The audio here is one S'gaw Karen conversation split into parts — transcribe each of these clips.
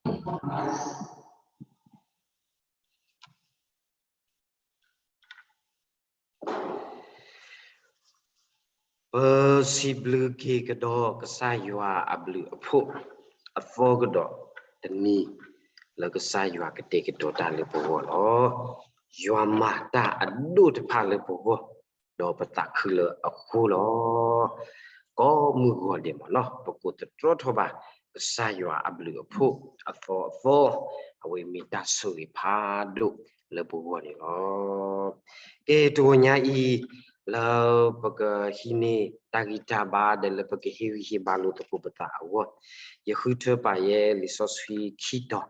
ပစံးဘျုးက့ၤကဒီးကစၢ်ယွၤအဘျုးအဖှိၣ် အသီကဒီးတနံၤ လၢကစၢ်ယွၤကတဲာ်ကတီၤတၢ်လၢပဂီၢ်လီၤ. ယွၤမၤတၢ်အဒိၣ်တဖၣ်လၢပဂီၢ် ဒီးပသးခုလၢအဃိလီၤ. ကိးမုၢ်ဂီၤဒဲးမ့ၢ်နီၤ ပကိးသတြီထီၣ်ဘၣ် ကစၢ်ယွၤအဘျုးအဖှိၣ်အသီအသီ, အဝဲမ့ၢ်တၢ်ဆိၣ်ဂ့ၤဖးဒိၣ်လၢပဂီၢ်န့ၣ်လီၤ. ကဲ တဂီၤညါအံၤ လၢပကဟံးန့ၢ်တၢ်ဂံၢ်တၢ်ဘါဒီးလၢပကဟ့ၣ်ဂံၢ်ဟ့ၣ်ဘါလိာ်သကိးပသးအဂီၢ်, ယဃုထၢပာ်ယဲလံာ်စီဆှံခံတီၤ,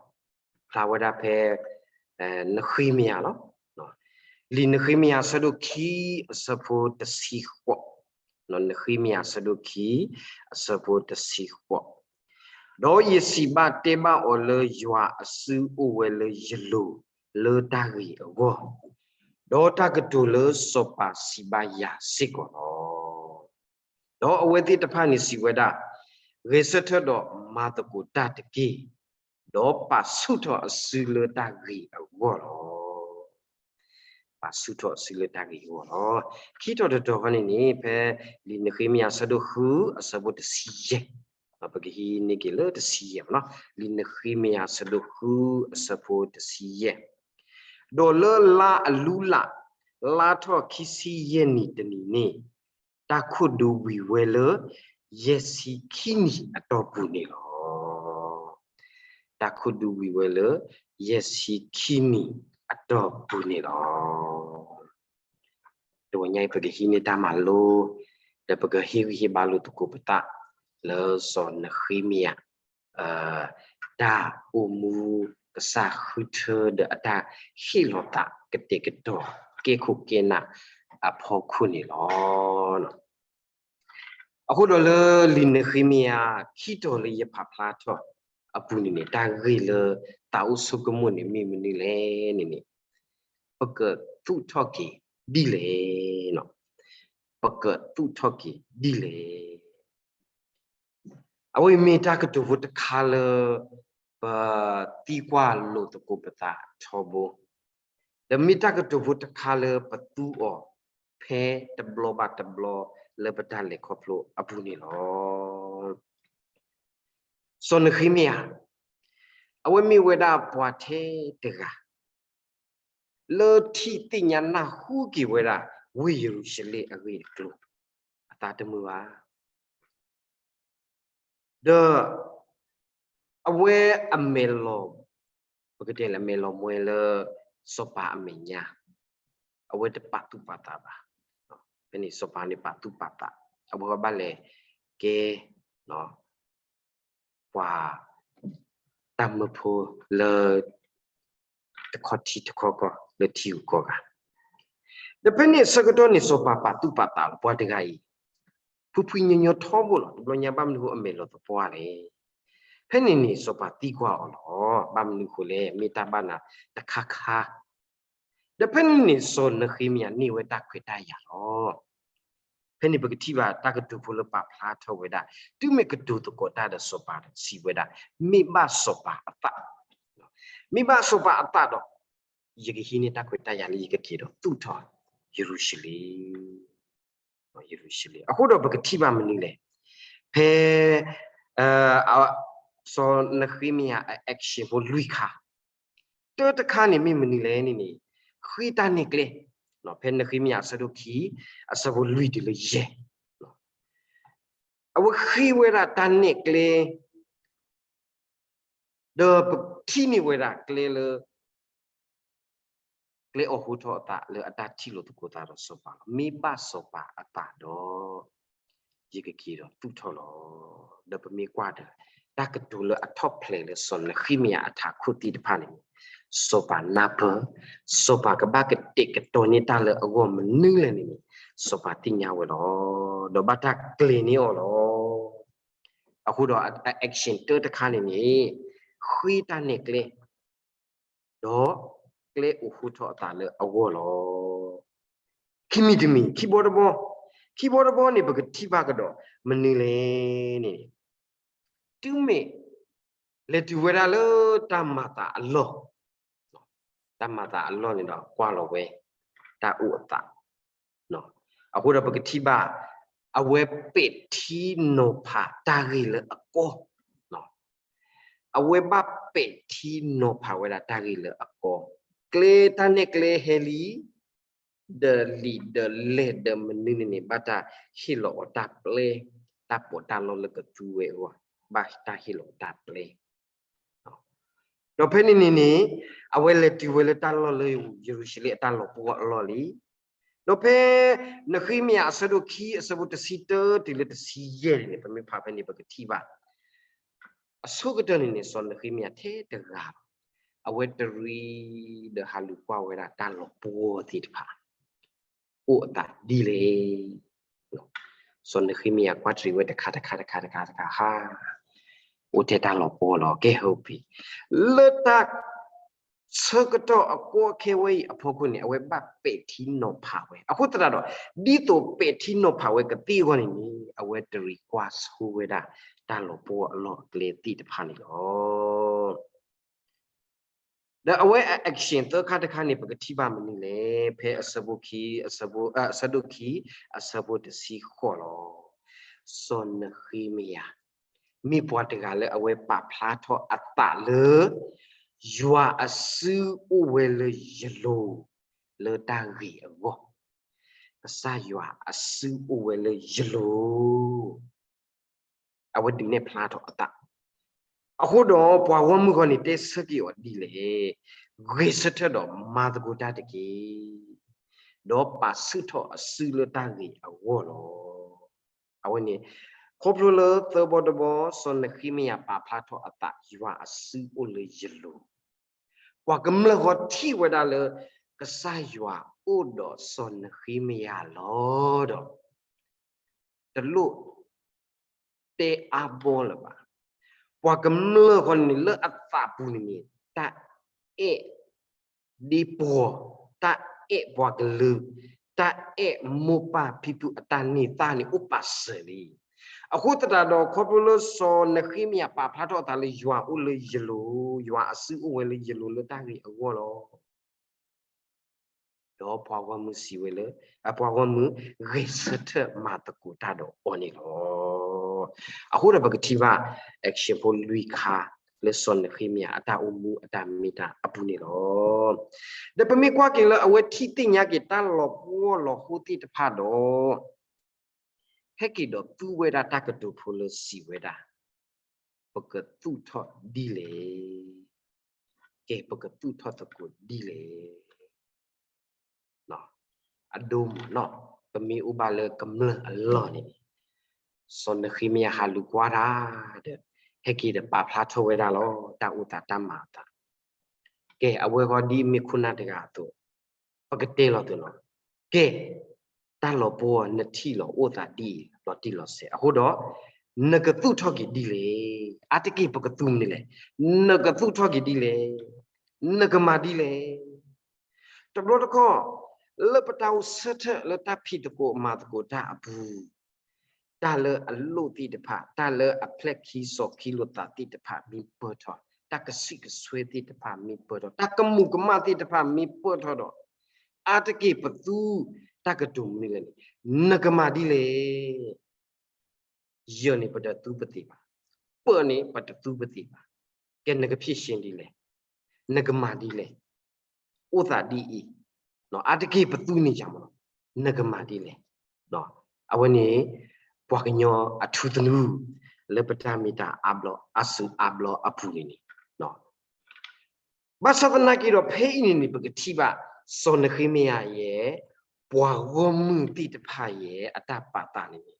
ဖျါဝဲဒၣ်ဖဲ နဃ့မယၤလီၤ. လံာ်နဃ့မယၤအဆၢဒိၣ်ခံ အဆၢဖိတဆံဃိး, နဃ့မယၤအဆၢဒိၣ်ခံ အဆၢဖိတဆံဃိး, ဒီးယစံးဘၣ်တဲဘၣ်အီၤလၢယွၤအစုအိၣ်ဝဲလၢယလိၤလၢတၢ်ဂ့ၤအဂီၢ်, ဒီးတၢ်ကတိၤလၢစီၤပၤစံးဘၣ်ယၤစ့ၢ်ကီးလီၤ. ဒီးအဝဲသ့ၣ်တဖၣ်န့ၣ်စံးဝဲဒၣ်, ဂဲၤဆၢထၢၣ်ဒီးမၤသကိးတၢ်တက့ၢ်, ဒီးပာ်ဆူၣ်ထီၣ်အစုလၢတၢ်ဂ့ၤအဂီၢ်လီၤ. ပာ်ဆူၣ်ထီၣ်အစုလၢတၢ်ဂ့ၤအဂီၢ်လီၤ. ခံထီၣ်တထီၣ်ဃီန့ၣ်န့ၣ် ဖဲလံာ်နဃ့မယၤအဆၢဒိၣ်ဃု အဆၢဖိတဆံယဲၢ်, ပကဟံးန့ၢ်က့ၤလၢတဆံယဲၢ်မ့ၢ်နီၤ, လံာ်နဃ့မယၤအဆၢဒိၣ်ဃု အဆၢဖိတဆံယဲၢ်, ဒီးလၢလါအလုၢ်လၢ် လါထီၣ်ခံဆံယဲၢ်နံၣ်တနံၤန့ၣ် တၢ်ခိၣ်ဒူဝံၤဝဲလၢ ယဲၢ်ဆံခံနံၣ်အတီၢ်ပူၤန့ၣ်လီၤ. တၢ်ခိၣ်ဒူဝံၤဝဲလၢ ယဲၢ်ဆံခံနံၣ်အတီၢ်ပူၤန့ၣ်လီၤ. တဂီၤညါအံၤ ပကဟံးန့ၢ်တၢ်မၤလိ ဒီးပကဟ့ၣ်ဂံၢ်ဟ့ၣ်ဘါလိာ်သကိးပသး လၢစီၤနဃ့မယၤ တၢ်အိၣ်မူ ကစၢ်ဃုထၢဒီးအတၢ်ဟ့ၣ်လီၤသးကတဲာ်ကတီၤ ကဲခိၣ်ကဲနၢ်အဖီခိၣ်န့ၣ်လီၤ. အဃိဒီးလၢလံာ်နဃ့မယၤ ခံတီၤလၢယဖးဖျါထီၣ်အပူၤန့ၣ်န့ၣ် တၢ်ဂ့ၢ်လၢသးအိၣ်ဆိကမိၣ်န့ၣ်မ့ၢ်မနုၤလဲၣ်န့ၣ်န့ၣ် ပကသူၣ်ထီၣ်က့ၤဒ်လဲၣ်, ပကသူၣ်ထီၣ်က့ၤဒ်လဲၣ်. အဝဲမ့ၢ်တၢ်ကတိၤဖိတခါလၢ ပသံကွၢ်လိာ်သကိးပသးထီဘိ, ဒီးမ့ၢ်တၢ်ကတိၤဖိတခါလၢပသူအီၤ ဖဲတဘျီဘၣ်တဘျီလၢပတၢ်လဲၤခီဖျိအပူၤန့ၣ်လီၤ. စီၤနဃ့မယၤ အဝဲမ့ၢ်ဝဲဒၣ်ပှၤထဲတဂၤ လၢထံၣ်သ့ၣ်ညါနၢ်ဟူက့ၤဝဲဒၣ် ဝ့ၢ်ယရူၤၡလ့ၣ်အဂ့ၢ်အကျိၤ အသးတမုာ်ဘၣ်. ဒီးအဝဲအမဲာ်လီၤ, ပကတဲလၢအမဲာ်လီၤမှဲလၢ စီၤပၤအမဲာ်ညါ, အဝဲတပာ်သူၣ်ပာ်သးဘၣ်. ဖဲန့ၣ်စီၤပၤန့ၣ်ပာ်သူၣ်ပာ်သး, အဝဲဘၣ်လဲၤကဲ ပှၤတၢ်မၢဖိလၢ တခီထံတခီကီၢ် လၢထံဂုၤကီၢ်ဂၤ, ဒီးဖဲန့ၣ်အဆၢကတီၢ်န့ၣ် စီၤပၤပာ်သူၣ်ပာ်သးလီၤ ပှၤတဂၤအံၤ, ဖုဖုညီညီထီဘိလီၤ. တဘျီညါဘၣ်မနုၤဃိအမဲာ်လီၤသပှၢ်လဲၣ်. ဖဲန့ၣ်န့ၣ်စီၤပၤသံကွၢ်အီၤလီၤ. ဘၣ်မနုၤဃိလဲၣ်, မ့ၢ်တၢ်ဘၣ်နၤတခါခါ ဒီးဖဲန့ၣ်န့ၣ် စီၤနဃ့မယၤန့ၢ်ဝဲတၢ်ခွဲးတၢ်ယာ်လီၤ. ဖဲန့ၣ်ပကထံၣ်ဘၣ်တၢ်ကတိၤဖိလၢပာ်ဖျါထီၣ်ဝဲဒၣ်, တုၤမ့ၢ်ကတိၤသကိးတၢ်ဒီးစီၤပၤဒီးစံးဝဲဒၣ်, မ့ၢ်ဘၣ်စီၤပၤအသး, မ့ၢ်ဘၣ်စီၤပၤအသးဒီး ယကဟံးန့ၢ်တၢ်ခွဲးတၢ်ယာ်လၢယကက့ၤဒီးသူၣ်ထီၣ်ယရူၤၡလ့ၣ်, ယရူၤၡလ့ၣ်. အဃိဒီးပကထံၣ်ဘၣ်မနုၤလဲၣ်, ဖဲ စီၤနဃ့မယၤအ action ဖိလွံၢ်ခါ, တၢတခါန့ၣ်မ့ၢ်မနုၤလဲၣ်န့ၣ်န့ၣ်, ဃ့တၢ်နဲၣ်ကျဲ, ဖဲနဃ့မယၤအဆၢဒိၣ်ခံ, အဆၢဖိလွံၢ်တုၤလၢယဲၢ်, အဝဲဃ့ဝဲဒၣ်တၢ်နဲၣ်ကျဲ ဒီးပထံၣ်န့ၢ်ဝဲဒၣ်ကျဲလၢ ကျဲအိၣ်ဃူထီၣ်အသးလၢအတၢ်ထံၣ်လိာ်သကိးသးဒီးစီၤပၤလီၤ. မ့ၢ်ဘၣ်စီၤပၤအသးဒီး ယကက့ၤဒီးသူၣ်ထီၣ်လီၤ. ဒီးပမ့ၢ်ကွၢ်ဒီး တၢ်ကတိၤလၢအထီၣ်ဖျဲးလၢစီၤနဃ့မယၤအထးခိၣ်သ့ၣ်တဖၣ်န့ၣ်န့ၣ်, စီၤပၤနၢ်ပၢၢ်, စီၤပၤကဘၣ်ကတဲာ်ကတီၤန့ၢ်တၢ်လၢအဂီၢ်မနုၤလဲၣ်န့ၣ်န့ၣ်, စီၤပၤသ့ၣ်ညါဝဲလီၤ. ဒီးဘၣ်တၢ်ကျဲၤန့ၢ်အီၤလီၤ. အဃိဒီးအ action တၢတခါန့ၣ်န့ၣ်, ဃ့တၢ်နဲၣ်ကျဲ ဒီးကျဲအိၣ်ဃူထီၣ်အသးလၢအဂီၢ်လီၤ. ခံမံၤတမံၤ, ခံဘီတဘီ, ခံဘီတဘီန့ၣ် ပကထံၣ်ဘၣ်ကဒီးမနုၤလဲၣ်န့ၣ်, တုၤမ့ၢ်လဲၤတုၤဝဲဒၣ်လၢ တၢ်မၤသးအလီၢ်, တၢ်မၤသးအလီၢ်န့ၣ်ဒီးကွၢ်လီၤဝဲ တၢ်အိၣ်အသး, အဃိဒီးပကထံၣ်ဘၣ် အဝဲပဲာ်ထံနီၤဖးတၢ်ဂ့ၢ်လၢအကီ, အဝဲဘၣ်ပဲာ်ထံနီၤဖးဝဲဒၣ်တၢ်ဂ့ၢ်လၢအကီ, ကျဲတၢ်နဲၣ်ကျဲဟဲလံ ဒီးလံာ်ဒီးလဲၢ်ဒီးမနုၤန့ၣ်န့ၣ် ဘၣ်တၢ်ဟ့ၣ်လီၤအီၤတၢ်ပျဲ, တၢ်ပီးတၢ်လီလၢကသူဝဲအဂီၢ်, ဘၣ်တၢ်ဟ့ၣ်လီၤအီၤတၢ်ပျဲ. ဒီးဖဲန့ၣ်န့ၣ်န့ၣ် အဝဲလဲၤတုၤဝဲလၢတၢ်လီၢ်လၢယရူၤၡလ့ၣ်အတၢ်လီၤပှီၢ်အလီၢ်လံ. ဒီးဖဲ နဃ့မယၤအဆၢဒိၣ်ခံ အဆၢဖိတဆံတၢတုၤလၢတဆံယဲၢ်န့ၣ်န့ၣ် ပမ့ၢ်ဖးဖဲန့ၣ် ပကထံၣ်ဘၣ် အဆိကတၢၢ်န့ၣ်န့ၣ် စီၤနဃ့မယၤထဲတဂၤလီၤ. အဝဲတရံးဒီးဟးလူၤကွၢ်ဝဲဒၣ်တၢ်လီၤပှီၢ်သ့ၣ်တဖၣ် အိၣ်အသးဒ်လဲၣ်. စီၤနဃ့မယၤကွၢ်တရံးဝဲတခါတခါတခါတခါတခါဟါ, အိၣ်ထဲတၢ်လီၤပှီၢ်လီၤ ကဲဟဲပံၤ, လၢတၢ် ဆၢကတီၢ်အကီအခဲဝဲအံၤအဖီခိၣ်န့ၣ် အဝဲဘၣ်ပဲာ်ထံနီၤဖးဝဲ. အဃိသတးဒီး ဒ်သိးပဲာ်ထံနီၤဖးဝဲကသ့အဂီၢ်န့ၣ်န့ၣ် အဝဲတရံးကွၢ်ဆိဝဲဒၣ် တၢ်လီၤပှီၢ်အလီၢ်အကျဲသ့ၣ်တဖၣ်န့ၣ်လီၤ. ဒီးအဝဲအ action သၢခါတခါန့ၣ် ပကထံၣ်ဘၣ်မနုၤလဲၣ်. ဖဲအဆၢဖိခံ, အဆၢဒိၣ်ခံ, အဆၢဖိတဆံဃိးလီၤ. စီၤနဃ့မယၤ မ့ၢ်ပှၤတဂၤလၢအဝဲပာ်ဖျါထီၣ်အသးလၢ ယွၤအစုအိၣ်ဝဲလၢယလိၤ လၢတၢ်ဂ့ၤအဂီၢ်, ကစၢ်ယွၤအစုအိၣ်ဝဲလၢယလိၤ အဝဲဒုးနဲၣ်ဖျါထီၣ်အသး. အဃိဒီးပှၤဂီၢ်မုၢ်ဂီၢ်န့ၣ် တဲဆၢက့ၤအီၤဒ်လဲၣ်, ဂဲၤဆၢထၢၣ်ဒီးမၤသကိးတၢ်တက့ၢ်, ဒီးပာ်ဆူၣ်ထီၣ်အစုလၢတၢ်ဂ့ၤအဂီၢ်လီၤ. အဝဲန့ၣ် ခီဖျိလၢသၢဘီတဘီ စီၤနဃ့မယၤပာ်ဖျါထီၣ်အသး ယွၤအစုအိၣ်လၢယလိၤ, ပှၤကမျၢၢ်ဂီၢ်ထံၣ်ဝဲဒၣ်လၢ ကစၢ်ယွၤအိၣ်ဒီးစီၤနဃ့မယၤလီၤဒီး တလိၣ်တဲအါဘီလၢၤဘၣ်. ပှၤကမျၢၢ်ဂီၢ်န့ၣ် လၢအသးပူၤန့ၣ်န့ၣ် တၢ်အဲၣ်ဒ့ပှီၤ, တၢ်အဲၣ်ပှၤကလုာ်, တၢ်အဲၣ်မိၢ်ပၢ်ဖံဖုအတၢ်န့ၢ်သါန့ၣ် အိၣ်ပာ်စၢၤလံ. အဃိသတးဒီး ခီဖျိလၢစီၤနဃ့မယၤပာ်ဖျါထီၣ်အသးလၢ ယွၤအိၣ်လၢယလိၤ, ယွၤအစုအိၣ်ဝဲလၢယလိၤလၢတၢ်ဂ့ၤအဂီၢ်လီၤ. ဒီးပှၤဂီၢ်မုၢ်စံးဝဲလၢ အပှၤဂီၢ်မုၢ် ဂဲၤဆၢထၢၣ်မၤသကိးတၢ်ဒီးအီၤန့ၣ်လီၤ. အဃိဒီးပကထံၣ်ဘၣ် action ဖိလွံၢ်ခါ လၢစီၤနဃ့မယၤအတၢ်အိၣ်မူအတၢ်မ့ၢ်တၢ်အပူၤန့ၣ်လီၤ. ဒီးပမ့ၢ်ကွၢ်က့ၤလၢအဝဲထံၣ်သ့ၣ်ညါက့ၤတၢ်လီၤပှီၢ်လီၤဟိသ့ၣ်တဖၣ်ဒီး ဟဲက့ၤဒီးသူဝဲဒၣ်တၢ်ကတိၤဖိလၢစံးဝဲဒၣ်, ပကသူၣ်ထီၣ်ဒ်လဲၣ်, ကဲ ပကသူၣ်ထီၣ်သကိးဒ်လဲၣ်. အဒိမ့ၢ်နီၢ် ပမ့ၢ်အိၣ်ဘၣ်လၢကမျၢၢ်အလီၢ်န့ၣ် စီၤနဃ့မယၤဟးလူၤကွၢ်တၢ်ဒီး ဟဲက့ၤဒီးပာ်ဖျါထီၣ်ဝဲဒၣ်လီၤ တၢ်အိၣ်သးတၢ်မၤအသး. ကဲ အဝဲဃီဒ်မ့ၢ်ခိၣ်နၢ်တဂၤအသိး ပကတဲလီၤသုနီၤ, ကဲ တၢ်လီၤပှီၢ်နထံၣ်လီၤအိၣ်သးဒ်အံၤ လီၤတံၢ်လီၤဆဲး အဃိဒီး နကသူၣ်ထီၣ်က့ၤဒ်လဲၣ်. အါတက့ၢ်ပကသူမနုၤလဲၣ်, နကသူၣ်ထီၣ်က့ၤဒ်လဲၣ်, နကမၤဒ်လဲၣ်. တဘျီတခီၣ် လၢပတၢ်အိၣ်ဆၢထၢၣ်လၢတၢ်ဖံးသကိးမၤသကိးတၢ်အပူၤ တၢ်လၢအလိၣ်သ့ၣ်တဖၣ်, တၢ်လၢအဖျဲၣ်ခံစီၤခံလိာ်သးသ့ၣ်တဖၣ်မ့ၢ်ပၢၢ်ထီၣ်, တၢ်ကဆံးကဆွဲသ့ၣ်တဖၣ်မ့ၢ်ပၢၢ်ထီၣ်, တၢ်ကမူးကမၣ်သ့ၣ်တဖၣ်မ့ၢ်ပၢၢ်ထီၣ်ဒီး အါတက့ၢ်ပသူတၢ်ကတိၤမနုၤလဲၣ်န့ၣ် နကမၤဒ်လဲၣ်. ယဲၢ်န့ၣ်ပတသူပသ့ၣ်ဘၣ်, ပၢၢ်န့ၣ်ပတသူပသ့ၣ်ဘၣ်, ကဲနကဖံးရှင်းဒ်လဲၣ်, နကမၤဒ်လဲၣ်, အိၣ်သးဒ်အံၤ, အါတက့ၢ်ပသူန့ၣ်ယၤမ့ၢ်နီၤ, နကမၤဒ်လဲၣ်. အဝဲန့ၣ် ပှၤကညီအထူသနူ လၢပတၢ်မ့ၢ်တၢ်အါဘျီအါစုအါဘျီအပူၤန့ၣ်န့ၣ် ဘၣ်ဆၣ်သနာ်က့ဒီး ဖဲအံၤန့ၣ်န့ၣ် ပကထံၣ်ဘၣ် စီၤနဃ့မယၤယဲၢ် ပှၤဂီၢ်မုၢ်သ့ၣ်တဖၣ်ယဲၢ် အတၢ်ပာ်သးန့ၣ်န့ၣ်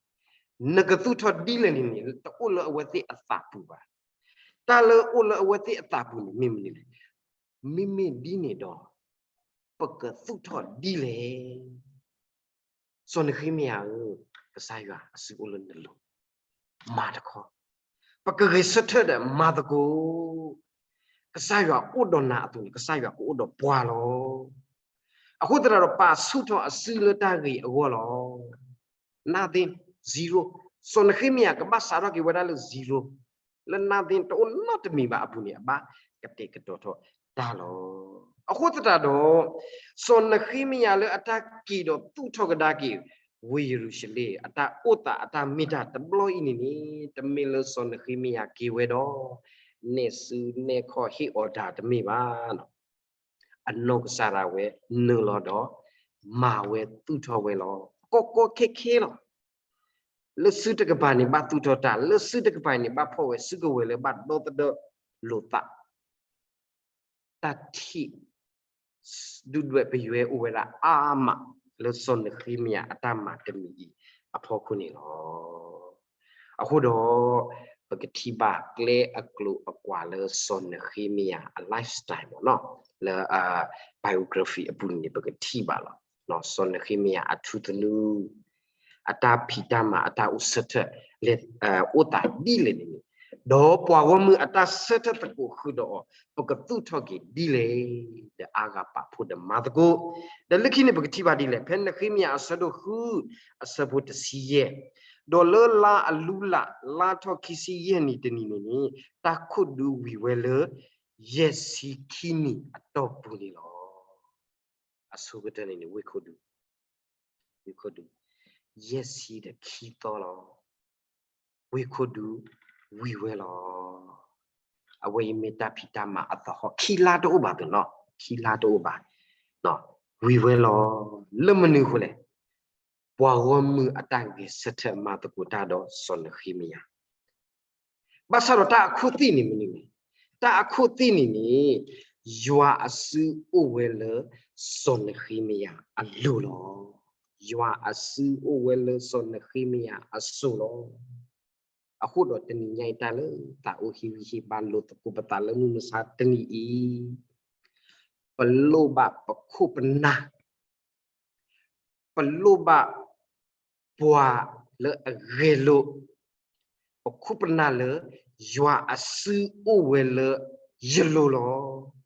နကသူၣ်ထီၣ်ဒ်လဲၣ်န့ၣ်န့ၣ် တအိၣ်လၢအဝဲသ့ၣ်အသးပူၤဘၣ်. တၢ်လၢအိၣ်လၢအဝဲသ့ၣ်အသးပူၤန့ၣ် မ့ၢ်မနုၤလဲၣ်. မ့မ့ၢ်ဒ်န့ၣ်ဒီး ပကသူၣ်ထီၣ်ဒ်လဲၣ်. စီၤနဃ့မယၤဧၢ, ကစၢ်ယွၤအစုအိၣ်လၢနလိၤ, မၤတခီ, ပကဂဲၤဆၢထၢၣ်ဒီးမၤသကိး, ကစၢ်ယွၤအိၣ်ဒီးနၤအသိးန့ၣ် ကစၢ်ယွၤကအိၣ်ဒီးပှၤလီၤ. အဃိသတးဒီး ပာ်ဆူၣ်ထီၣ်အစုလၢတၢ်ဂ့ၤအဂီၢ်လီၤ. Nothing, zero. စီၤနဃ့မယၤကဘၣ်စးထီၣ်က့ၤဝဲဒၣ်လၢ zero. လၢနၤသ့ၣ်တအိၣ်နီတမံၤဘၣ်အပူၤန့ၣ် အဘၣ်ကတဲာ်ကတီၤထီၣ်တၢ်လီၤ. အဃိသတးဒီး စီၤနဃ့မယၤလၢအတၢ်က့ၤဒီးသူၣ်ထီၣ်ကဒါက့ၤ ဝ့ၢ်ယရူၤၡလ့ၣ် အတၢ်အိၣ်သးအတၢ်မ့ၢ်တၢ်တဘျီအံၤန့ၣ်န့ၣ် တမ့ၢ်လၢစီၤနဃ့မယၤက့ၤဝဲဒီး နဲၣ်စုနဲၣ်ခီၣ်ဟ့ၣ်အီၤတၢ်တမ့ၢ်ဘၣ်. အနီၢ်ကစၢ်ဒၣ်ဝဲနုာ်လီၤဒီး မၤဝဲသူၣ်ထီၣ်ဝဲလီၤ. ကီကီခဲခဲလီၤ. လၢစုတကပၤန့ၣ်ဘၣ်သူၣ်ထီၣ်တၢ်, လၢစုတကပၤန့ၣ် ဘၣ်ဖီၣ်ဝဲစုကဝဲၤလၢဘၣ်ဒီသဒၢလိာ်သး တၢ်ထံၣ် ဒုၣ်ဒွဲၣ်ပယွဲအိၣ်ဝဲဒၣ်အါမး လၢစီၤနဃ့မယၤအတၢ်မၤတမံၤအံၤအဖီခိၣ်န့ၣ်လီၤ. အဃိဒီး ပကထံၣ်ဘၣ်ကျဲအကျိၤအကွာ်လၢစီၤနဃ့မယၤအ lifestyle မ့ၢ်နီၤ လၢ biography အပူၤန့ၣ် ပကထံၣ်ဘၣ်လီၤ. စီၤနဃ့မယၤအထူသနူ အတၢ်ဖံးတၢ်မၤအတၢ်အိၣ်ဆၢထၢၣ် လဲၤ အိၣ်သးဒ်လဲၣ်န့ၣ်န့ၣ်, ဒီးပှၤဂီၢ်မုၢ်အတၢ်ဆၢထၢၣ်သကိးဃုာ်ဒီးအီၤ ပကသူၣ်ထီၣ်က့ၤဒ်လဲၣ်, ဒီးအါဂၤပာ်ဖှိၣ်ဒီးမၤသကိး, ဒီးလၢခံန့ၣ် ပကထံၣ်ဘၣ်ဒ်လဲၣ်, ဖဲနဃ့မယၤအဆၢဒိၣ်ဃု အဆၢဖိတဆံယဲၢ်, ဒီးလၢလါအလူလး လါထီၣ်ခံဆံယဲၢ်နံၤတနံၤန့ၣ်န့ၣ် တၢ်ခိၣ်ဒူဝံၤဝဲလၢ ယဲၢ်ဆံခံနံၤအတီၢ်ပူၤန့ၣ်လီၤ. အဆိကတၢၢ်န့ၣ်န့ၣ် ဝ့ၢ်ခိၣ်ဒူ, ဝ့ၢ်ခိၣ်ဒူ ယဲၢ်ဆံဒီးခံသီလီၤ. ဝ့ၢ်ခိၣ်ဒူဝံၤဝဲလီၤ. အဝဲအံၤမ့ၢ်တၢ်ဖံးတၢ်မၤအသဟီၣ်, ခံလါတအိၣ်ဘၣ်သုနီၤ, ခံလါတအိၣ်ဘၣ်, ဝံၤဝဲလီၤ. လၢမနုၤအဃိလဲၣ်, ပှၤဂီၢ်မုၢ်အတၢ်ဂဲၤဆၢထၢၣ်မၤသကိးတၢ်ဒီးစီၤနဃ့မယၤ ဘၣ်ဆၣ်ဒီးတၢ်အခိၣ်သ့ၣ်န့ၣ်မနုၤလဲၣ်, တၢ်အခိၣ်သ့ၣ်န့ၣ်န့ၣ် ယွၤအစုအိၣ်ဝဲလၢစီၤနဃ့မယၤအလိၤလီၤ. ယွၤအစုအိၣ်ဝဲလၢစီၤနဃ့မယၤအစိၤလီၤ. အဃိဒီးတနံၤညါအံၤတၢ်လၢသးအိၣ်ဟ့ၣ်ဂံၢ်ဟ့ၣ်ဘါလိာ်သကိးပသးလၢမုၢ်မဆါတနံၤအံၤ, ပလိၣ်ဘၣ်ပခိၣ်ပနၢ် ပလိၣ်ဘၣ်ပှၤလၢအဂဲၤလိာ်, ပခိၣ်ပနၢ်လၢ ယွၤအစုအိၣ်ဝဲလၢယလိၤလီၤ.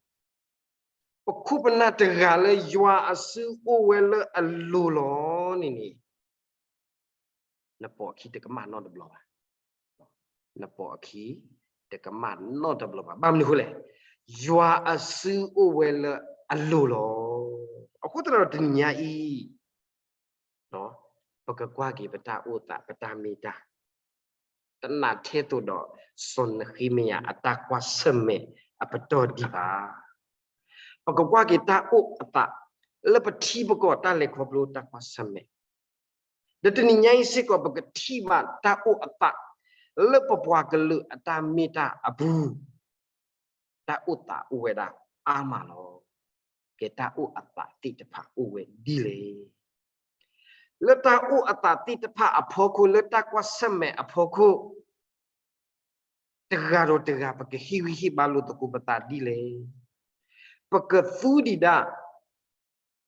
ပခိၣ်ပနၢ်တဂၤလၢယွၤအစုအိၣ်ဝဲလၢအလိၤလီၤန့ၣ်န့ၣ် နပိာ်အခံတကမၣ်နီတဘျီဘၣ်. နပိာ်အခံတကမၣ်နီတဘျီဘၣ်. ဘၣ်မနုၤအဃိလဲၣ်, ယွၤအစုအိၣ်ဝဲလၢအလိၤလီၤ. အဃိသတးဒီးတနံၤညါအံၤ ပကကွၢ်က့ၤပတၢ်အိၣ်သး ပတၢ်မ့ၢ်တၢ် တနာ်ထဲသိးဒီး စီၤနဃ့မယၤအတၢ်ကွၢ်ဆၢၣ်မဲာ်အပတီၢ်ဒံးဘၣ်. ပကကွၢ်က့ၤတၢ်အိၣ်အသး လၢပထံပကီၢ်တၢ်လဲၤခီဖျိတၢ်ကွၢ်ဆၢၣ်မဲာ်, ဒီးတနံၤညါအံၤစ့ၢ်ကီး ပကထံၣ်ဘၣ်တၢ်အိၣ်အသး လၢပပှၤကလုာ်အတၢ်မ့ၢ်တၢ်အပူၤ တၢ်အိၣ်သးအိၣ်ဝဲဒၣ်အါမးလီၤ. ကဲတၢ်အိၣ်အသးသ့ၣ်တဖၣ်အိၣ်ဝဲဒ်လဲၣ်. လၢတၢ်အိၣ်အသးသ့ၣ်တဖၣ်အဖီခိၣ် လၢတၢ်ကွၢ်ဆၢၣ်မဲာ်အဖီခိၣ် တဂၤဒီးတဂၤ ပကဟ့ၣ်ဂံၢ်ဟ့ၣ်ဘါလိာ်သကိးပသးဒ်လဲၣ်. ပကသူဒံးဒၣ်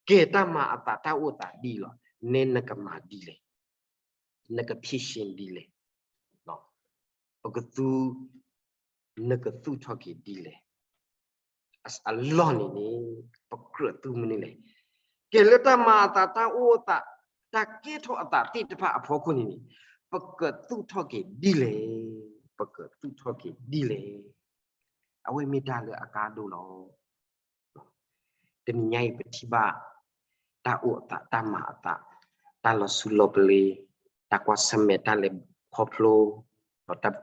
ကဲတၢ်မၤအသးတၢ်အိၣ်သးဒ်လဲၣ်, နဲနကမၤဒ်လဲၣ်, နကဖြေရှင်းဒ်လဲၣ်, ပကသူ နကသူၣ်ထီၣ်က့ၤဒ်လဲၣ်. အလီၢ်န့ၣ်န့ၣ် ပကြၢးသူမနုၤလဲၣ်. ကဲလၢတၢ်မၤအသးတၢ်အိၣ်အသး တၢ်ကဲထီၣ်အသးသ့ၣ်တဖၣ်အဖီခိၣ်န့ၣ်န့ၣ် ပကသူၣ်ထီၣ်က့ၤဒ်လဲၣ်, ပကသူၣ်ထီၣ်က့ၤဒ်လဲၣ်. အဝဲမ့ၢ်တၢ်လၢအကါဒိၣ်လီၤ. တနံၤညါအံၤပထံၣ်ဘၣ် တၢ်အိၣ်အသး တၢ်မၤအသး တၢ်လီၤဆူလီၤပလ့ၤ တၢ်ကွၢ်ဆၢၣ်မဲာ် တၢ်လဲၤခီဖျိ ဒီး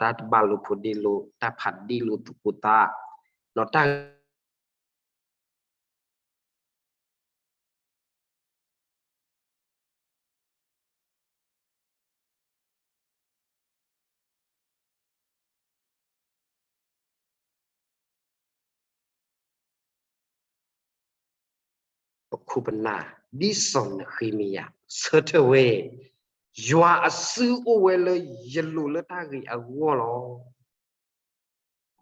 တၢ်တဘၣ်လိာ်ဖိးဒ့လိာ် တၢ်ဖးဒ့လိာ်သကိးသး ဒီးတၢ် ပခိၣ်ပနၢ် ဒ်စီၤနဃ့မယၤ ဆၢထၢၣ်ဝဲ, ယွၤအစုအိၣ်ဝဲလၢယလိၤလၢတၢ်ဂ့ၤအဂီၢ်လီၤ.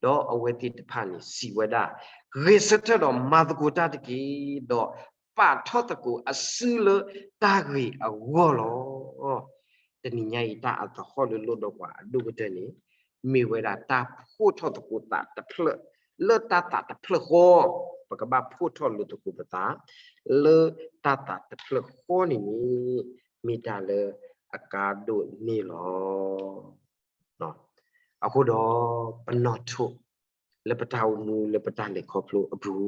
ဒီးအဝဲသ့ၣ်တဖၣ်န့ၣ်စံးဝဲဒၣ်, ဂဲၤဆၢထၢၣ်ဒီးမၤသကိးတၢ်တက့ၢ်, ဒီးပာ်ထီၣ်သကိးအစုလၢတၢ်ဂ့ၤအဂီၢ်လီၤ. တနံၤညါအံၤတၢ်အသဟီၣ်လၢလိၣ်ဒီးပှၤအဒိၣ်ကတၢၢ်န့ၣ် မ့ၢ်ဝဲဒၣ်တၢ်ဖှိၣ်ထီၣ်သကိးသးတဖျၢၣ် လၢတၢ်သးတဖျၢၣ်ဃီ, ပကဘၣ်ဖှိၣ်ထီၣ်လိာ်သကိးပသး လၢတၢ်သးတဖျၢၣ်ဃီန့ၣ်န့ၣ် မ့ၢ်တၢ်လၢအကါဒိၣ်န့ၣ်လီၤ. အဃိဒီး ပနီၣ်ထိၣ်လၢပတၢ်အိၣ်မူလၢပတၢ်လဲၤခီဖျိအပူၤ,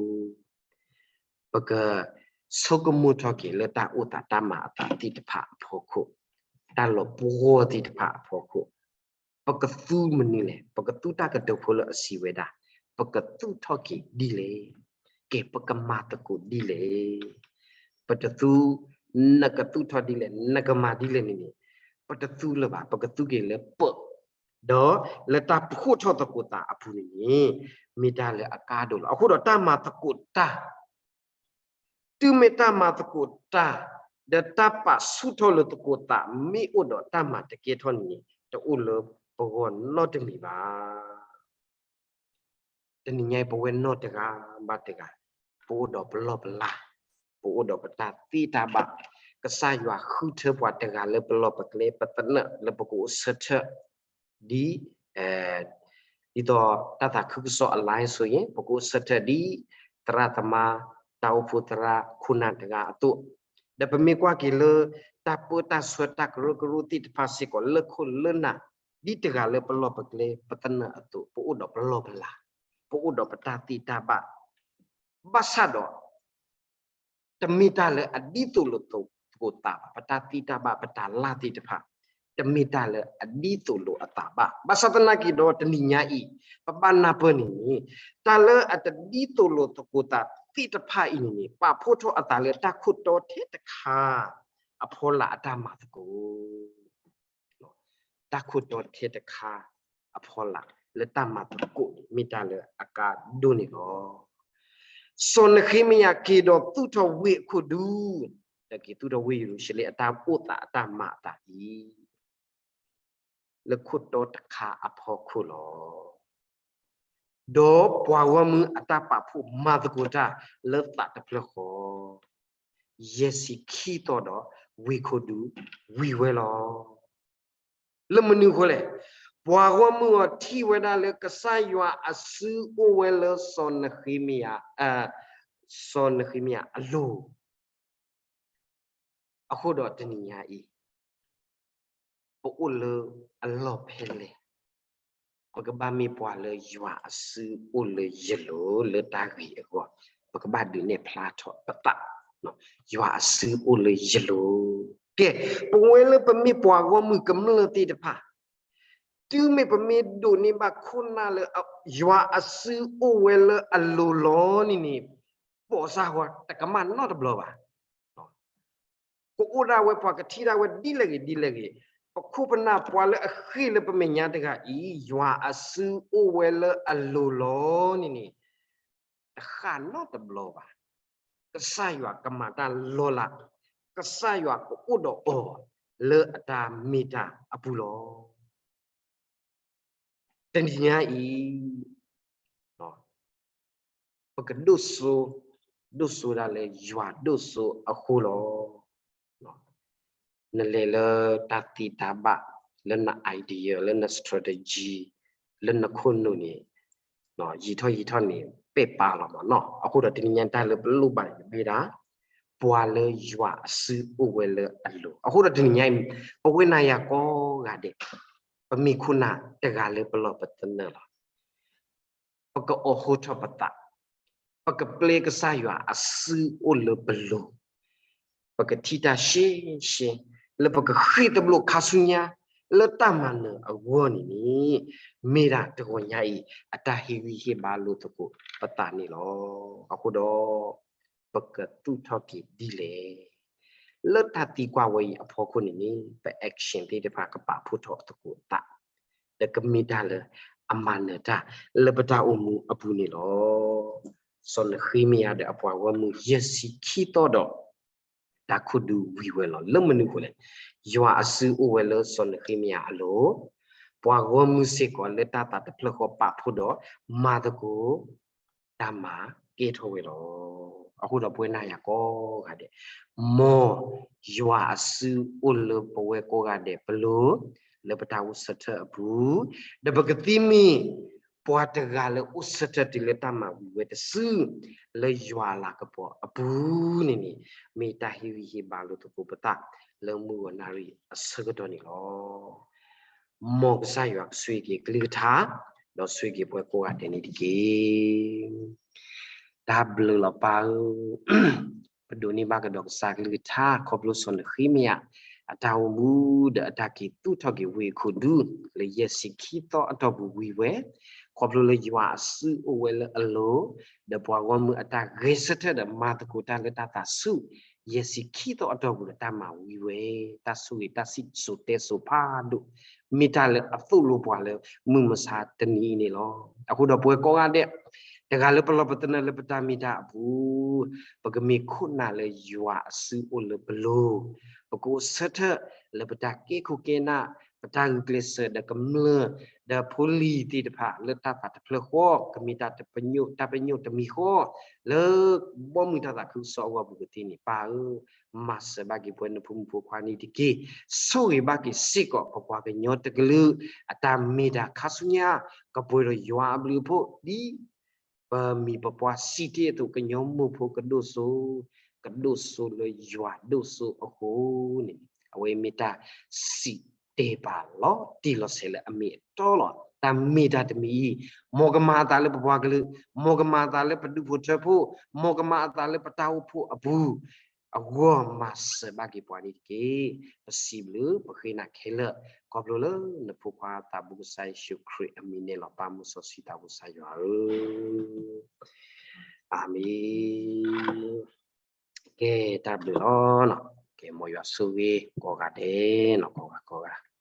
ပကဆိကမိၣ်ထီၣ်က့ၤလၢတၢ်အိၣ်သးတၢ်မၤအသးသ့ၣ်တဖၣ်အဖီခိၣ်, တၢ်လီၤပှီၢ်သ့ၣ်တဖၣ်အဖီခိၣ်, ပကသူမနုၤလဲၣ်, ပကသူတၢ်ကတိၤဖိလၢအစံးဝဲဒၣ်, ပကသူၣ်ထီၣ်က့ၤဒ်လဲၣ်, ကဲ ပကမၤသကိးဒ်လဲၣ်, ပတသူ, နကသူၣ်ထီၣ်ဒ်လဲၣ်, နကမၤဒ်လဲၣ်န့ၣ်န့ၣ်, ပတသူလၢၤဘၣ်, ပကသူက့ၤလၢပၢၢ်, ဒီးလၢတၢ်ဖှိၣ်ထီၣ်သကိးသးအပူၤန့ၣ်န့ၣ်, မ့ၢ်တၢ်လၢအကါဒိၣ်လီၤ. အဃိဒီးတၢ်မၤသကိးတၢ် တုၤမ့ၢ်တၢ်မၤသကိးတၢ်, ဒီးတၢ်ပာ်ဆူၣ်ထီၣ်လၢသကိးသး မ့ၢ်အိၣ်ဒီးတၢ်မၤတကဲထီၣ်န့ၣ်န့ၣ် တအိၣ်လၢပဂီၢ်နီတမံၤဘၣ်. တနံၤညါအံၤ ပဝဲနီၢ်တဂၤဘၣ်တဂၤ, ပအိၣ်ဒီးပလီၢ်ပလၤ, ပအိၣ်ဒီးပတၢ်သ့တၢ်ဘၣ်, ကစၢ်ယွၤဃုထၢပှၤတဂၤလၢပလီၢ်ပကျဲ ပသနၢၣ်လၢပကအိၣ်ဆၢထၢၣ် ဒ် ဒ်သိးတၢ်သးခုကစီၣ်အ line ဆိုရင် ပကအိၣ်ဆၢထၢၣ်ဒ် သရၣ်သမါ တၢ်အိၣ်ဖှိၣ်သရၣ်ခိၣ်နၢ်တဂၤအသိး, ဒီးပမ့ၢ်ကွၢ်က့ၤလၢ တၢ်ပၢတၢ်ဆှၢတၢ်ကရၢကရိသ့ၣ်တဖၣ်စ့ၢ်ကီး လၢခိၣ်လၢနၢ် ဒ်တဂၤလၢပလီၢ်ပကျဲ ပသနၢၣ်အသိး, ပအိၣ်ဒီးပလီၢ်ပလၤ, ပအိၣ်ဒီးပတၢ်သ့တၢ်ဘၣ်, ဘၣ်ဆၣ်ဒီး တမ့ၢ်တၢ်လၢအဒ်သိးလိာ်သကိးသးဘၣ်. ပတၢ်သ့တၢ်ဘၣ် ပတၢ်လၢ်သ့ၣ်တဖၣ် တမ့ၢ်တၢ်လၢအဒ်သိးလိာ်အသးဘၣ်. ဘၣ်ဆၣ်သနာ်က့ဒီးတနံၤညါအံၤ ပဘၣ်နၢ်ပၢၢ်န့ၣ်န့ၣ် တၢ်လၢအတဒ်သိးလိာ်သကိးသးသ့ၣ်တဖၣ်အံၤန့ၣ်န့ၣ် ပာ်ဖှိၣ်ထီၣ်အသးလၢတၢ်ခိၣ်တီထဲတခါ အဖီလာ်အတၢ်မၤသကိး တၢ်ခိၣ်တီထဲတခါအဖီလာ်လၢတၢ်မၤသကိးန့ၣ် မ့ၢ်တၢ်လၢအကါဒိၣ်န့ၣ်လီၤ. စီၤနဃ့မယၤက့ၤဒီးသူၣ်ထီၣ်ဝ့ၢ်အခိၣ်ဒူ, ဒီးက့ၤသူၣ်ထီၣ်ဝ့ၢ်ယရူၤၡလ့ၣ်အတၢ်အိၣ်သးအတၢ်မၤအသးအံၤ လၢခိၣ်တီတခါအဖီခိၣ်လီၤ. ဒီးပှၤဂီၢ်မုၢ်အတၢ်ပာ်ဖှိၣ်မၤသကိးတၢ်လၢသးတဖျၢၣ်ဃီ, ယဲၢ်ဆံခံသီဒီး ဝ့ၢ်ခိၣ်ဒူဝံၤဝဲလီၤ. လၢမနုၤအဃိလဲၣ်, ပှၤဂီၢ်မုၢ်အီၤထံၣ်ဝဲဒၣ်လၢကစၢ်ယွၤအစုအိၣ်ဝဲလၢစီၤနဃ့မယၤ, စီၤနဃ့မယၤအလိၤ အဃိဒီးတနံၤညါအံၤ ပအိၣ်လၢအလီၢ်ဖဲလဲၣ်, ပကဘၣ်မ့ၢ်ပှၤလၢယွၤအစုအိၣ်လၢယလိၤလၢတၢ်ဂ့ၤအဂီၢ်, ပကဘၣ်ဒုးနဲၣ်ဖျါထီၣ်ပသး, ယွၤအစုအိၣ်လၢယလိၤ. ကဲ, ပဝဲလၢပမ့ၢ်ပှၤဂီၢ်မုၢ်ကမျၢၢ်သ့ၣ်တဖၣ် တုၤမ့ၢ်ပမ့ၢ်ဒိးန့ၢ်ဘၣ်ခိၣ်နၢ်လၢ ယွၤအစုအိၣ်ဝဲလၢအလိၤလီၤန့ၣ်န့ၣ်, ပိာ်စၢ်ဝဲတကမၣ်နီတဘျီဘၣ်. ကအိၣ်ဒၣ်ဝဲပှၤကထံၣ်ဒၣ်ဝဲဒ်လဲၣ်ဂ့ၤဒ်လဲၣ်ဂ့ၤ, ပခိၣ်ပနၢ်ပှၤလၢအဃ့ၢ်လၢပမဲာ်ညါတဂၤအံၤ ယွၤအစုအိၣ်ဝဲလၢအလိၤလီၤန့ၣ်န့ၣ် တဃၣ်နီတဘျီဘၣ်. ကစၢ်ယွၤကမၤတၢ်လီၤလး, ကစၢ်ယွၤကအိၣ်ဒီးအီၤလၢအတၢ်မ့ၢ်တၢ်အပူၤလီၤ. တနံၤညါအံၤ ပကဒိၣ်စိ, ဒိၣ်စိဒၣ်လၢယွၤဒိၣ်စိအဃိလီၤ. နလဲၤလၢတၢ်သ့တၢ်ဘၣ်, လၢန idea, လၢန strategy, လၢနခိၣ်နူာ်န့ၣ် ယံာ်ထီၣ်ယံာ်ထီၣ်န့ၣ် ပဲာ်ပာ်လီၤမးနီၤ. အဃိဒီးတနံၤညါတၢ်လၢပလိၣ်ဘၣ်န့ၣ်မ့ၢ်ဒၣ် ပှၤလၢယွၤအစုအိၣ်ဝဲလၢအလိၤ. အဃိဒီးတနံၤညါအံၤ ပဝဲနၤယၤကိးဂၤဒဲး ပမ့ၢ်ခိၣ်နၢ်တဂၤလၢပလီၢ်ပသနၢၣ်လီၤ. ပကအိးဟိထီၣ်ပသး, ပကပျဲကစၢ်ယွၤအစုအိၣ်လၢပလိၤ, ပကထံၣ်တၢ်ရှဲရှဲ, လၢပကဃ့ၢ်တဘျိခါဆူညါ လၢတၢ်မၤနၢၤအဂီၢ်န့ၣ်န့ၣ် မ့ၢ်ဒၣ်တဂီၤညါအံၤ အတၢ်ဟ့ၣ်ဂံၢ်ဟ့ၣ်ဘါလိာ်သကိးပသးန့ၣ်လီၤ. အဃိဒီး ပကသူၣ်ထီၣ်က့ၤဒ်လဲၣ်. လၢတၢ်သံကွၢ်ဝဲအံၤအဖီခိၣ်န့ၣ်န့ၣ် ပ action သ့ၣ်တဖၣ်ကပာ်ဖှိၣ်ထီၣ်သကိးသး ဒီးကမ့ၢ်တၢ်လၢအမၤနၢၤတၢ်လၢပတၢ်အိၣ်မူအပူၤန့ၣ်လီၤ. စီၤနဃ့မယၤဒီးအပှၤဂီၢ်မုၢ်ယဲၢ်ဆံခံသီဒီး တၢ်ခိၣ်ဒူဝံၤဝဲလီၤ. လၢမနုၤအဃိလဲၣ်, ယွၤအစုအိၣ်ဝဲလၢစီၤနဃ့မယၤအလိၤ, ပှၤဂီၢ်မုၢ်စ့ၢ်ကီးလၢတၢ်သးတဖျၢၣ်ဃီပာ်ဖှိၣ်ဒီးမၤသကိး တၢ်မၤကဲထီၣ်ဝဲလီၤ. အဃိဒီးပဝဲနၤယၤကိးဂၤဒဲး, မ်ယွၤအစုအိၣ်လၢပဝဲကိးဂၤဒဲးပလိၤ လၢပတၢ်အိၣ်ဆၢထၢၣ်အပူၤ, ဒီးပကသံမ့ၢ်ပှၤတဂၤလၢအိၣ်ဆၢထၢၣ်တုၤလၢတၢ်မၤဝံၤဝဲတစု, လၢယွၤအလၤကပီၤအပူၤန့ၣ်န့ၣ် မ့ၢ်တၢ်ဟ့ၣ်ဂံၢ်ဟ့ၣ်ဘါလိာ်သကိးပသး လၢမုၢ်ဂီၤနၣ်ရံၣ်အဆၢကတီၢ်န့ၣ်လီၤ. မ်ကစၢ်ယွၤကဆိၣ်ဂ့ၤက့ၤကလုၢ်ကထါ, ဒီးဆိၣ်ဂ့ၤက့ၤပှၤကိးဂၤဒဲးန့ၣ်တက့ၢ်. တၢ်ဘျုးလီၤပၢ်ဧၢ, ပဒိးန့ၢ်ဘၣ်ကဒီးကစၢ်ကလုၢ်ကထါ ခီဖျိစီၤနဃ့မယၤ အတၢ်အိၣ်မူ ဒီးအတၢ်က့ၤသူၣ်ထီၣ်က့ၤဝ့ၢ်အခိၣ်ဒူ လၢယဲၢ်ဆံခံသီအတီၢ်ပူၤဝံၤဝဲ, ခီဖျိလၢယွၤအစုအိၣ်ဝဲလၢအလိၤ, ဒီးပှၤဂီၢ်မုၢ်အတၢ်ဂဲၤဆၢထၢၣ်ဒီးမၤသကိးတၢ်လၢတၢ်သးဆူၣ် ယဲၢ်ဆံခံသီအတီၢ်ပူၤဒီးတၢ်မၤဝံၤဝဲ, တၢ်ဆိၣ်ဂ့ၤတၢ်စံၣ်စိၤတဲစိၤဖးဒိၣ်, မ့ၢ်တၢ်လၢအသိၣ်လိပှၤလၢမုၢ်မဆါတနံၤအံၤန့ၣ်လီၤ. အဃိဒီးပဝဲကိးဂၤဒဲး တဂၤလၢပလီၢ်ပသနၢၣ်လၢပတၢ်မ့ၢ်တၢ်အပူၤ, ပကမ့ၢ်ခိၣ်နၢ်လၢယွၤအစုအိၣ်လၢပလိၤ, ပကအိၣ်ဆၢထၢၣ်လၢပတၢ်ကဲခိၣ်ကဲနၢ်, ပတၢ်ဂုာ်ကျဲးစၢးဒီးကမျၢၢ်, ဒီးဖိလံၤသ့ၣ်တဖၣ်လၢတၢ်သးတဖျၢၣ်ဃီ, ကမ့ၢ်တၢ်ပညိၣ်တၢ်ပညိၣ်တမံၤဃီ, လၢဘီမုၢ်တၢ်သးခုကစီၣ်အဂီၢ်ပူၤကသ့န့ၣ် ပၢ်ဧၢ, မၤစၢၤဘၣ်က့ၤပဝဲနဖိမုၣ်ဖိခွါန့ၣ်တက့ၢ်. ဆိၣ်ဂ့ၤဘၣ်က့ၤစ့ၢ်ကီးပပှၤကညီတကလုာ် အတၢ်မ့ၢ်တၢ်ခါဆူညါ, ကပှဲၤဒီးယွၤအဘျုးအဖှိၣ် ဒ်ပမံၤပပှၢ်စံးတ့ၢ်အသိး ကညီမိၢ်ဖိကဒိၣ်စိ, ကဒိၣ်စိလၢယွၤဒိၣ်စိအဃိန့ၣ်, အဝဲမ့ၢ်တၢ်စံးတဲပာ်လီၤတံၢ်လီၤဆဲးလၢအမ့ၢ်အတီလီၤ. တၢ်မ့ၢ်တၢ်တမံၤအံၤ, မ်ကမၤအသးလၢပပှၤကလုာ်, မ်ကမၤအသးလၢပဒူၣ်ဖိထၢဖိ, မ်ကမၤအသးလၢပတၢ်အိၣ်ဖှိၣ်အပူၤ, အဂီၢ်မၤစၢၤဘၣ်က့ၤပှၤန့ၣ်တက့ၢ်. ပစံးဘျုးပဃ့နၤခဲလၢာ်, ခီဖျိလၢနဖိခွါသးဘိကစၢ်ယ့ၣ်ၡူးခရံာ်အမံၤန့ၣ်လီၤ. ပၢ်မုၢ်စီဆှံသးဘိကစၢ်ယွၤဧၢ, အၤမ့ၣ်. ကဲ, တၢ်ဘျုးလီၤ. ကဲ, မ်ယွၤဆိၣ်ဂ့ၤကိးဂၤဒဲးနီၤ, ကိးဂၤကိးဂၤ.